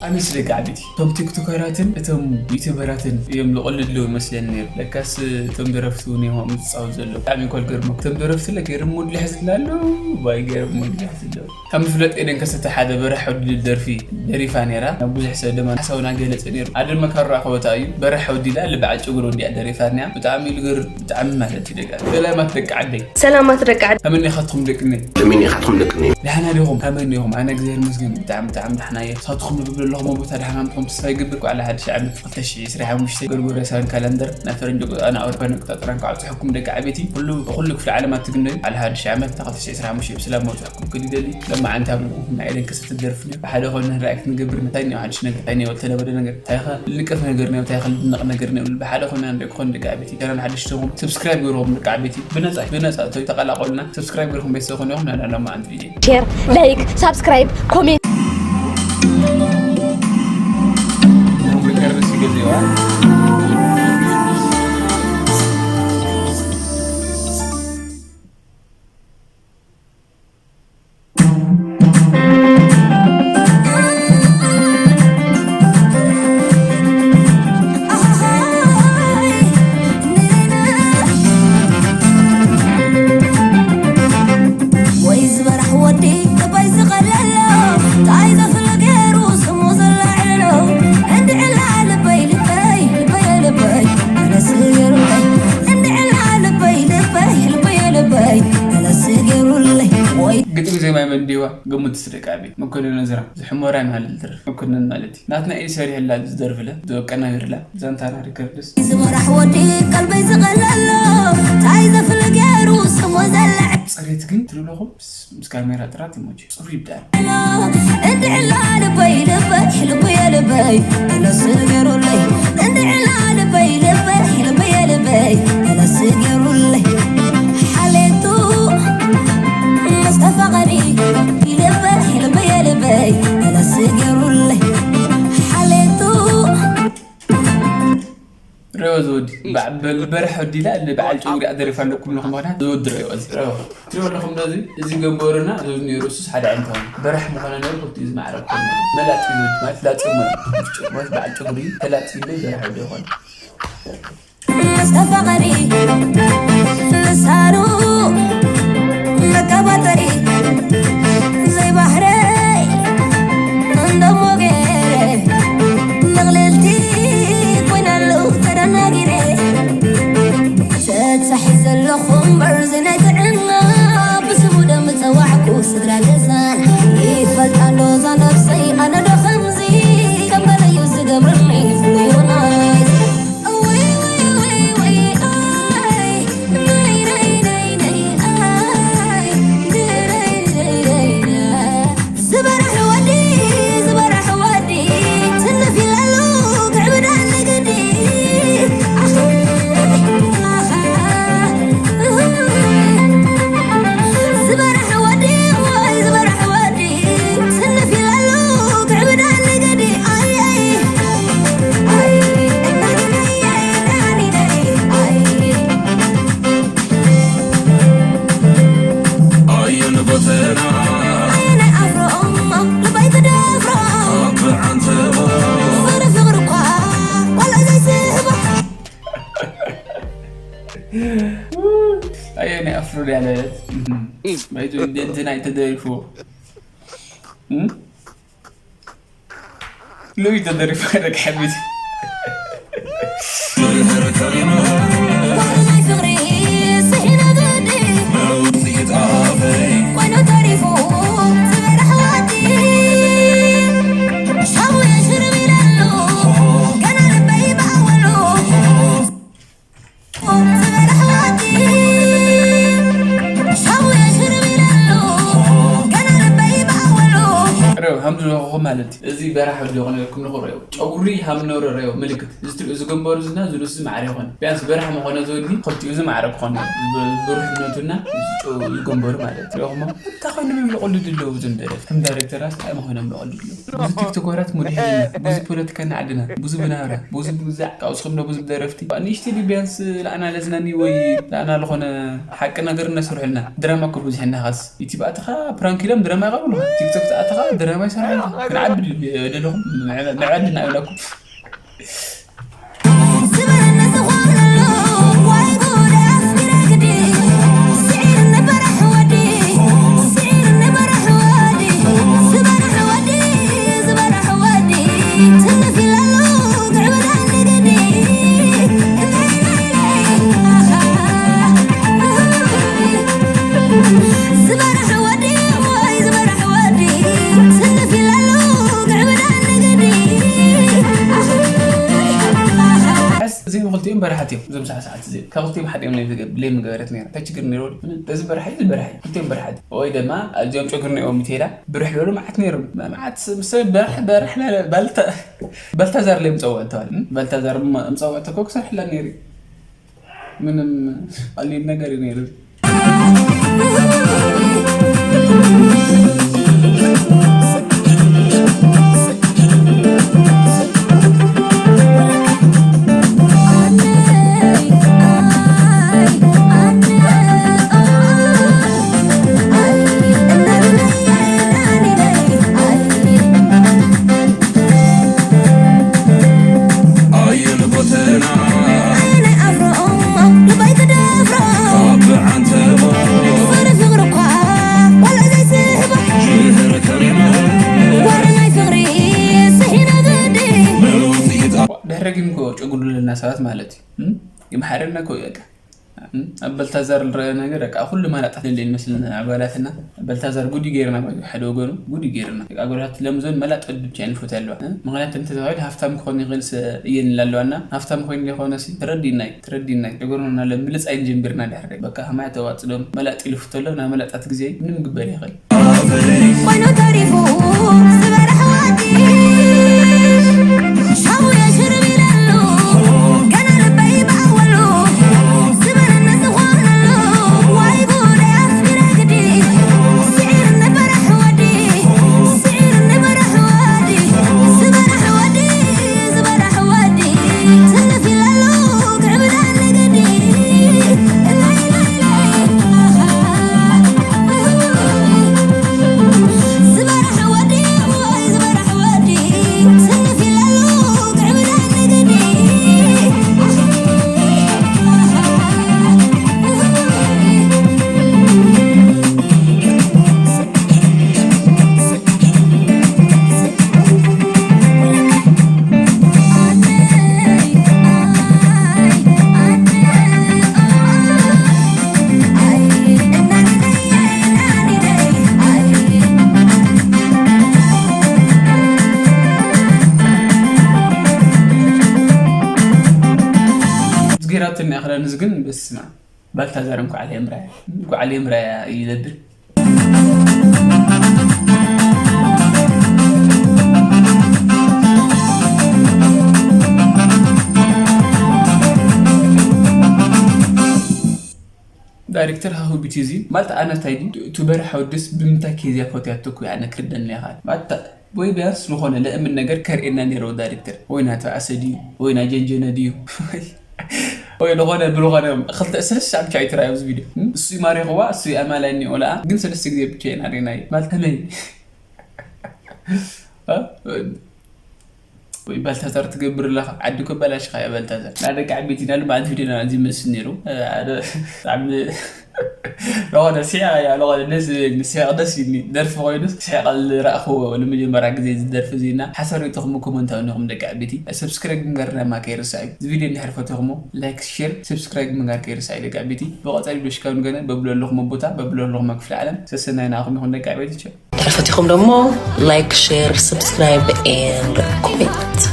ኣነስ ደቂ ዓበይቲ እቶም ቲክቶከራትን እቶም ዩቱበራትን እዮም ልቕልድለው ይመስለኒ ነይሩ። ለካስ እቶም ደረፍቲ እውን እዮም ኣብኡ ዝፃወት ዘለዉ። ብጣዕሚ እኮ ልገርመኩም። እቶም ደረፍቲ ለ ገይሮም ሙድ ልሕዝልና ኣለዉ። ባይ ገይሮም ሙድ ልሕዝለው። ከም ዝፍለጥ ኤደን ከሰተ ሓደ በራሕ ወዲ ደርፊ ደሪፋ ነይራ። ናብ ብዙሕ ሰብ ድማ ሓሳውና ገለጸ ነይሩ። ኣደመ ካራ ከወታ እዩ። በራሕ ወዲ ኢላ ልበዓል ጭጉር ወዲያ ደሪፋ ነያ። ብጣዕሚ ልግር ብጣዕሚ ማለት እዩ ደጋ። ሰላማት ደቂ ዓደይ። ሰላማት ደቂ ዓደይ። ከመይ ኢኻትኩም ደቅኒ? ከመይ ኢኻትኩም ደቅኒ? ደሕና ዲኹም? ከመይ ኢኹም? ኣነ እግዚኣብሔር ይመስገን ብጣዕሚ ብጣዕሚ ደሕና እየ። ንሳትኩም ንብሉ ኣለኹም ቦታ ደሕና ምትኹም ተስፋ ይገብር። በዓል ሓድሽ ዓመት ክልተ ሽሕ ዕስራን ሓሙሽተን ጎርጎርያሳውያን ካላንደር ናይ ፈረንጂ ኣቆጻጽራን ኣውሮፓውያን ኣቆጻጽራን ካብ ኣጽሓኩም ደቂ ዓበይቲ ኩሉ ኩሉ ክፍለ ዓለም ኣትግነዩ በዓል ሓድሽ ዓመት ናይ ክልተ ሽሕ ዕስራን ሓሙሽተን ብሰላም መውጻእኩም ክል ይደሊ። ሎማዓንቲ ኣብ ናይ ኤደን ከሰተ ደርፊ ነይሩ። ብሓደ ኮይና ሪኣክት ንገብር። እንታይ እኒኦ ሓድሽ ነገር? እንታይ እኒኦ ዝተለመደ ነገር? እንታይ ኸ ልንቀፍ ነገር እኒኦ? እንታይ ኸ ልድነቕ ነገር እኒኦ? ብሓደ ኮይና ንሪኦ ክኾን ደቂ ዓበይቲ። ቻናል ሓድሽ ተኾን ሰብስክራይብ ገይርኹም ደቂ ዓበይቲ። ብነጻ እዩ፣ ብነጻ እቶ ተቐላቐሉና። ሰብስክራይብ ገይርኹም ቤተሰብ ኾን ኢኹም ናዳ ሎማዓንቲ ቪድዮ። ሼር፣ ላይክ፣ ሳብስክራይብ፣ ኮሜንት። ወይ ዝበራሕ ወዲ እባይ ዝቐለሎ ታይ ዘፍሎ ገይሩ ስሙ ዘለዕሎ እንድዕላ ልበይ ልበይ ልበይ ልበይ መለስ ገይሩለይ እንድዕላ ልበይ ልበይ ልበይ ልበይ መለስ ገይሩለይ ወይ ግጥሚ ዜማ መን እንዲዋ ግምት ስደቃ ቤት መኮንን ነዝራ ዝሕሞራ ማለት ዝደርፍ መኮንን ማለት እዩ። ናትና ኢድ ሰሪሕላ ዝደርፍለ ዝወቀናብርላ ዛንታና ሪከርድስ ዝበራሕ ወዲ ቀልበይ ዝቐለሎ ታይ ዘፍሎ ገይሩ ስሙ ዘለዕ ጽሬት ግን ትብለኹም ምስ ካሜራ ጥራት ይሞች ጽሩ ይብዳል። እንድዕላ ልበይ ልበይ ልበየ ልበይ መለስ ገይሩለይ እንድዕላ ልበይ ልበይ ልበየ ልበይ መለስ ገይሩለይ ሓሌቱ መስተፋቐሪ ልበይ ልበየ ልበይ መለስ ገይሩለይ ሓሌቱ ሬዎ ዝወዲ በራሕ ወዲላ በዓል ጭጉሪ ኣደሪፋ ኣለኩም ለኹም ምኽንያት ዝወዲ ሬዎ እዚ ሬዎ ትሪኦ ኣለኹም ዶ እዚ እዚ ገንበሩና እዚ ነይሩ እሱስ ሓደ ዓይነት ሆነ በራሕ ምኾነ ነሩ ክልቲኡ ዝማዕረግ ኮነ መላጥ እዩ ዝወዲ ማለት ላጥ ማለት በዓል ጭጉሪ ተላጥ ይብል በራሕ ወዲ ይኾነ መስተፋቐሪ ልሳኑ መቀባጠሪ ዘይባህረይ እንደሞ ገይረ መቕለልቲ ኮይናሉ ተደናጊረ ተትሳሒ ዘለኹ እምበር ዘይናይ ጥዕና ብስሙ ደምፀዋዕኩ ስድራ ገዛን ይፈልጣ ዶ እዛ ነብሰይ ኣነ ዶ ከምዚ ከም በለዩ ዝገብረኒ ፍሉይ ሆናይ ዝበራሕ ወዲ ዝበራሕ ወዲ ትንፍ ይላሉ ክዕብዳኒ ግዲ ዝበራሕ ወዲ ወይ ዝበራሕ ወዲ ትንፍ ይላሉ ክዕብዳኒ ግዲ ኣይ ኣይ ኣይ ኣይ ኣይ ኣይ ኣየን ቦተና ኣየናይ ኣፍሮ እሞ ልበይ ትደፍሮ ኣበ ዓንተቦ ፍቕሪ ፍቕሪ እኳ ዋላ ዘይስሕቦ ኣየናይ ኣፍሮ ድያ ለለት ባይቱ ደንትና ኣይተደሪፍዎ ሉይ ተደሪፋ ደቂ ሓቢት ናይ ፍቕሪ ስሒና ግዲ ኮይኑ ተሪፉ ዝበረሕ ወዲ ሻቡ የሽርብ ኢለሉ ገና ልበይ ብኣወሉ ዝበረሕ ወዲ ሻቡ የሽርብ ኢለሉ ገና ልበይ ብኣወሉ ሬው ሃምዚ ለኹኹ ማለት እዩ። እዚ በራሕ ወዲ ይኾነ ኢልኩም ንኽርእዩ ጨጉሪ ሃም ነውሪ ሬው ምልክት እዚ ትሪኡ ዝገንበሩ ዝና ዝሉስ ማዕረ ይኾነ ቢያንስ በራሕ መኾነ ዝወዲ ክልቲኡ እዚ ማዕረ ክኾነ ብሩሕነቱና ዝገንበሩ ማለት እዩ። ሪኹሞ እንታይ ኮይኖም እዮም ዝቐልዱ ኣለዉ እዞም ደረፍቲ ከም ዳይሬክተራት እንታይ ምኾይኖም ዝቐልዱ ኣለዉ? ብዙ ቲክቶከራት ሙድ ሒዝና ብዙ ፖለቲካና ዓድና ብዙ ብናብራ ብዙ ብግዛዕ ካብስኹም ዶ ብዙ ደረፍቲ ንእሽቲ ቢያንስ ለኣና ለዝናኒ ወይ ለኣና ዝኾነ ሓቂ ነገር እናሰርሑልና ድራማ እኮ ብዙሕ እናኻስ ዩቲብ ኣትኻ ፕራንክ ኢሎም ድራማ ይቐርቡልኻ ቲክቶክ ኣትኻ ድራማ ይሰርሑልኻ ግን ዓቢ ድዩ ደለኹም? መዐ-፣ መዐድና ይብለኩም። እዚኦም ክልቲኦም በረሓት እዮም። እዞም ሳዕሳዓት እዚኦም ካብ ክልቲኦም ሓደ እዮም ናይ ዝገብ-፣ ለይ ምገበረት ነይራ። እንታይ ችግር ነይሩ? ምንም። እዚ በረሓ እዩ፣ እዚ በረሓ እዩ። ክልቲኦም በረሓት እዮም። ወይ ድማ እዚኦም ጨጉሪ ነይዎም ሚቴላ ብርሕ ለሉ መዓት ነይሩ። መዓት ምስ በርሕ፣ በርሕ ለለ ባልታ-፣ ባልታዛር ለይ ምጸውዕ ተባለ። እም? ባልታዛር ም-፣ ምጸውዕ ተኮ ክሰርሕላ ነይሩ። ምንም ቀሊል ነገር እዩ ነይሩ። ድሕረጊም እኮ ጨጉር ለና ሰባት ማለት እዩ። እም? ይምሓረና እኮ እዩ በቃ። እም? ኣብ በልታዛር ዝረአ ነገር በቃ ኩሉ መላጣት ንደሊ ንመስል ኣጓላትና። በልታዛር ጉድ እዩ ገይርና ማለት እዩ። ሓደ ወገኑ ጉድ እዩ ገይርና። በቃ ኣጓላት ለምዞን መላጥ ወዲ ብቻ ይንፉት ኣለዋ። እም? ምኽንያቱ እንተ ተባሂሉ ሃፍታም ክኾን ይኽእል ስ-፣ እየን ኢላ ኣለዋና። ሃፍታም ኮይኑ ዘይኮነ ሲ ተረዲናይ፣ ተረዲናይ። ጨጉርና ለምልጽ ኣይንጀምርና ድሕሪ በቃ ከማይ ተዋጽዶም መላጥ ይልፉት ኣሎ። ናብ መላጣት ግዜ ምንም ግበር ይኽእል። ኮይኑ ተሪፉ ዝበርሕ ወዲ ሻው የሽርብ ኢለሉ ገና ልበይ ብኣወሉ ዝበረኒ ዝኾነሉ ወይ ጉደይ ኣፍቂረ ግዲ ስዒርኒ በራሕ ወዲ ስዒርኒ በራሕ ወዲ ዝበርሕ ወዲ ዝበርሕ ወዲ ትልፍ ኢለሉ ክዕብደኒ ግዲ ዝገራትን ያኽለን ግን በስማ ባልታዛር እንኳዕ ለምራያ እንኳዕ ለምራያ ይለብል። ዳይሬክተር ሃሁ ቢቲ እዚ ማለት ኣነ እንታይ ድዩ ቱበር ሓወድስ ብምንታይ ኬዝያ ፈትያቶ እኮ ኣነ ክርደን ኢኻ ማለት ወይ ቢያንስ ዝኾነ ለእምን ነገር ከርእየና ነይርዎ ዳይሬክተር ወይ ናተባእሰ ድዩ ወይ ናጀንጀነ ድዩ ወይ ዝኾነ ብዝኾነ ክልተ ሰለስተ ሻዕ ብቻ ኣይትራይ ኣብዚ ቪድዮ እሱ ይማሪኽዋ እሱ ይኣማላይ እኒኦ ለኣ ግን ሰለስተ ግዜ ብቻ ኢና ርኢናዮ ማለት ከመይ ወይ ባልታዛር ትገብር ኣለኻ ዓዲ እኮ በላሽኻ እያ ባልታዛር ናደቂ ዓበይቲ ኢና ልማዓት ቪድዮና እዚ መስል ነይሩ ኣደ ብጣዕሚ ዝኾነ ስሒቐ እያ ዝኾነ ደስ ዝብል ስሒቕ ደስ ኢልኒ ደርፊ ኮይኑ ስሒቐ ዝረእኽዎ ንመጀመርያ ግዜ እዚ ደርፊ እዚ እና ሓሳብ ሪኢቶኹም ኮመንት ኣውኒኹም ደቂ ዓበይቲ ሰብስክራይብ ምግባር ድማ ከይርሳዕ እዩ እዚ ቪድዮ እንድሕር ፈቲኹሞ ላይክ ሼር ሰብስክራይብ ምግባር ከይርሳዕ እዩ ደቂ ዓበይቲ ብቐፃሊ ዶ ሽካብ ንገነ በብለለኹሞ ቦታ በብለለኹሞ ክፍለ ዓለም ሰሰናይ ንኣኹም ይኹን ደቂ ዓበይቲ ቸው ተፈቲኹም ደሞ like share subscribe and comment